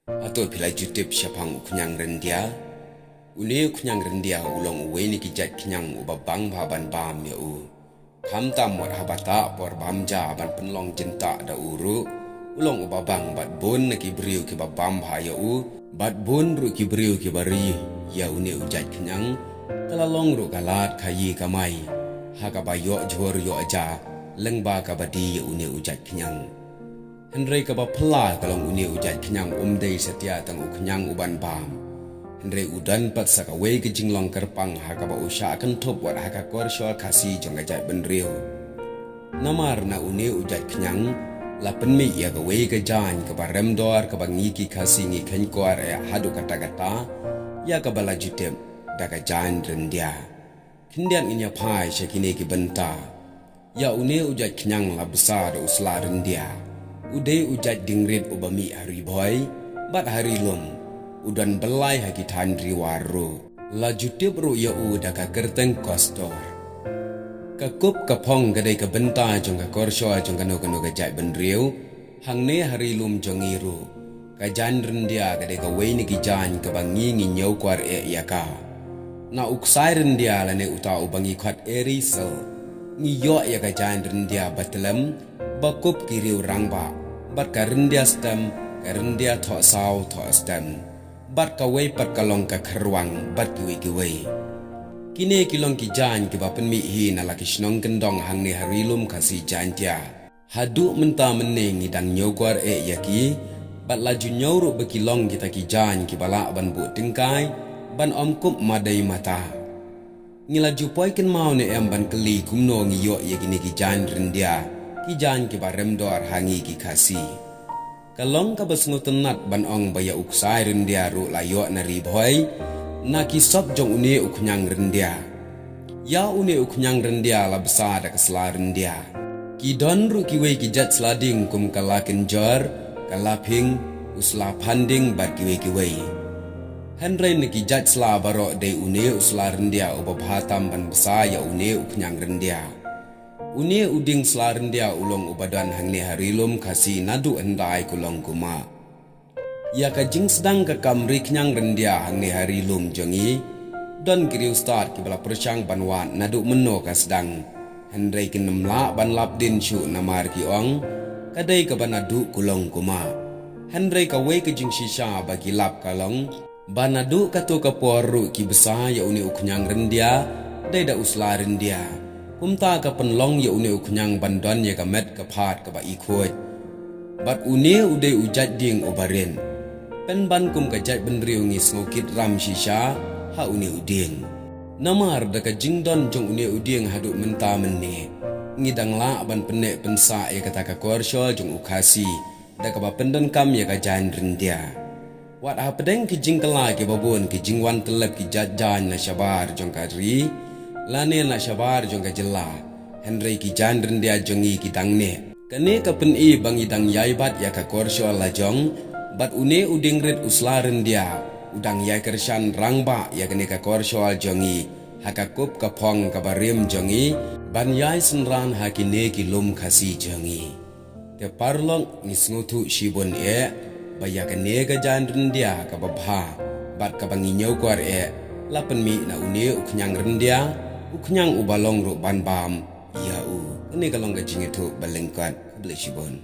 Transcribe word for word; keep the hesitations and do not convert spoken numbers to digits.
Hato phi la ju tip shaphang u khñiang ryndia? Une u khñiang ryndia u long uwei na ki jait khñiang uba bang bha ban bam ïa u. Khamtam wat haba tah por bam ja ban pynlong jyntah da u ruh, u long uba bang bad bun na ki briew kiba bam bha ïa u, bad bun ruh ki briew kiba ri ïa une u jait khñiang, ka la long ruh ka lad khaïi kamai ha kaba ïoh jhur ïoh ja lyngba kaba die ïa une u jait khñiang. Hynrei kaba phylla ka long une u jait khñiang um dei satia tang u khñiang uban bam. Hynrei u don pat sa kawei ka jinglong kyrpang ha kaba u shah kynthup wat ha ka kor shor Khasi jong ka jaitbynriew. Namar na une u jait khñiang la pynmih ïa kawei ka jaiñ kaba rem dor kaba ngi ki Khasi ngi kheiñ kwar eh haduh katta katta, ïa kaba la ju tip da ka jaiñ ryndia. Khyndiat ngin ïa phai sha kine ki bynta. Ïa une u jait khñiang la bsa da u sla ryndia. U dei u jait dieng rit uba mih ha Ri Bhoi bad ha Ri Lum. U don byllai ha ki thaiñ Ri War ruh. La ju tip ruh ïa u da ka kyrteng Kostor. Ka kup ka phong ka dei ka bynta jong ka kor shor jong kano kano ka jaitbynriew. Hangne ha Ri Lum jong ngi ruh, ka jaiñ ryndia ka dei kawei na ki jaiñ kaba ngi ngi ñiew kwar eh ïa ka. Na u ksai ryndia lane uta uba ngi khot Eri Sel, ngi ïoh ïa ka jaiñ ryndia ba tlem, ba kup ki riew rangbah, bad ka ryndia stem, ka ryndia thoh saw thoh stem, bad kawei pat ka long ka kharwang bad kiwei kiwei. Kine ki long ki jaiñ kiba pynmih hi na la ki shnong kyndong hangne ha Ri Lum Khasi Jaiñtia. Haduh mynta mynne ngi dang ñiew kwar eh ïa ki, bad la ju ñiew ruh ba ki long kita ki jaiñ kiba lah ban buh tyngkai, ban ym kup ma dei ma ta. Ngi la ju poi kynmaw ne em ban kylli kumno ngi ïoh ïa kine ki jaiñ ryndia, ki jaiñ kiba rem dor ha ngi ki Khasi. Ka long kaba sngewtynnat ban ong ba ïa u ksai ryndia ruh la ïoh na Ri Bhoi, na ki sop jong une u khñiang ryndia. Ïa une u khñiang ryndia la bsa da ka sla ryndia. Ki don ruh kiwei ki jait sla dieng kum ka la kynjor, ka la phing, u sla phanding bad kiwei kiwei. Hynrei na ki jait sla baroh dei une u sla ryndia uba bha tam ban bsa ïa une u khñiang ryndia. Une u dieng sla ryndia u long uba don hangne ha Ri Lum Khasi naduh hyndai kulong kumah. Ïa ka jingsdang ka kam ri khñiang ryndia hangne ha Ri Lum jong ngi, don ki riewstad kiba la pyrshang ban wad naduh mynno ka sdang. Hynrei kin ym lah ban lap dien shuh namar ki ong, ka dei kaba naduh kulong kumah. Hynrei kawei ka jingshisha ba ki lap ka long, ba naduh kato ka por ruh ki bsa ïa une u khñiang ryndia, dei da u sla ryndia. Kumta ka pynlong ïa une u khñiang ban don ïa ka met ka phad kaba i khuid. Bad une u dei u jait dieng uba rit. Pynban kum ka jaitbynriew ngi sngew kit ram shisha ha une u dieng. Namar da ka jingdon jong une u dieng haduh mynta mynne, ngi dang lah ban pynneh pynsah ïa kata ka kor shor jong u Khasi, da kaba pyndonkam ïa ka jaiñ ryndia. Wat hapdeng ki jingkylla kiba bun, ki jingwan tyllep ki jait jaiñ na shabar jong ka ri, lane na shabar jong ka jylla, hynrei ki jaiñ ryndia jong ngi ki dang neh. Kane ka pyni ba ngi dang ïai bat ïa ka kor shor lajong, bad une u dieng rit u sla ryndia u dang ïai kyrshan rangbah ïa kane ka kor shor jong ngi ha ka kup ka phong kaba rim jong ngi, ban ïai synran ha kine ki lum Khasi jong ngi. Te paralok, ngi sngewthuh shibun eh ba ïa kane ka jaiñ ryndia kaba bha bad kaba ngi ñiew kwar eh, la pynmih na une u khñiang ryndia, u khñiang uba long ruh ban bam ïa u. Kane ka long ka jingïathuh ba lyngkot. Khublei shibun.